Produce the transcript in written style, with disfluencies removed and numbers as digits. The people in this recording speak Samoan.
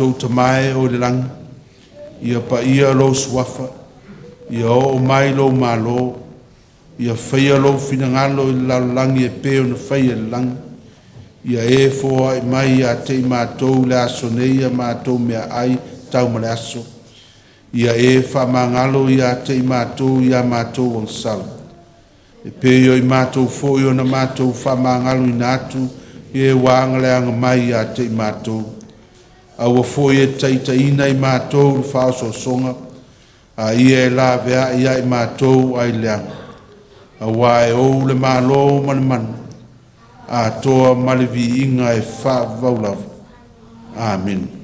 Matou Tama e o i le lagi, ia paia lou Suafa, ia oo mai lou Malo, ia faia lou finagalo i le lalolagi e pei ona faia i le lagi. Ia e foai mai ia te i matou i le aso nei a matou meaai tau ma le aso. Ia e faamagalo ia te i matou i a matou agasala, e pei o i matou foi ona matou faamagaloina atu i e ua agaleaga mai ia te i matou. Aua foi e te taitaiina i matou i le faaosoosoga, a ia e laveai ia i matou ai le leaga. Auā e ou le Malo ma le mana, atoa ma le viiga e faavavau lava. Amene.